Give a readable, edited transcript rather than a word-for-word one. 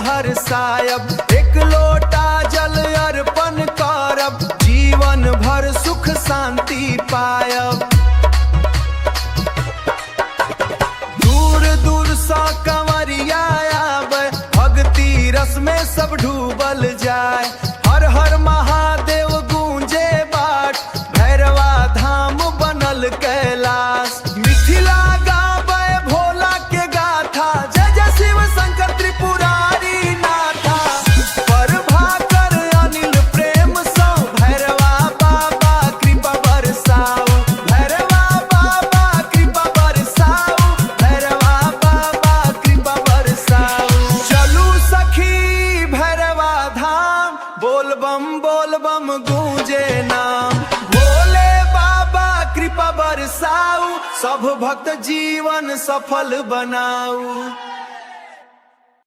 हरसायब। एक लोटा जल अर्पण करब, जीवन भर सुख शांति पायब। दूर दूर सँ कंवरिया आवे, भक्ति रस में सब डूबल जाए। हर हर महादेव गूंजे बाट, भैरवा धाम बनल कैलाश। मिथिला गावे भोला के गाथा, जय जय शिव शंकर त्रिपुरारी नाथा। प्रभाकर अनिल प्रेम सौ, भैरवा बाबा कृपा बरसाओ। भैरवा बाबा कृपा बरसाओ। भैरवा बाबा कृपा बरसाओ। चलू सखी भैरवा धाम, बोल बम बोल बम गूंजे नाम। भोले बाबा कृपा बरसाऊ, सब भक्त जीवन सफल बनाऊ।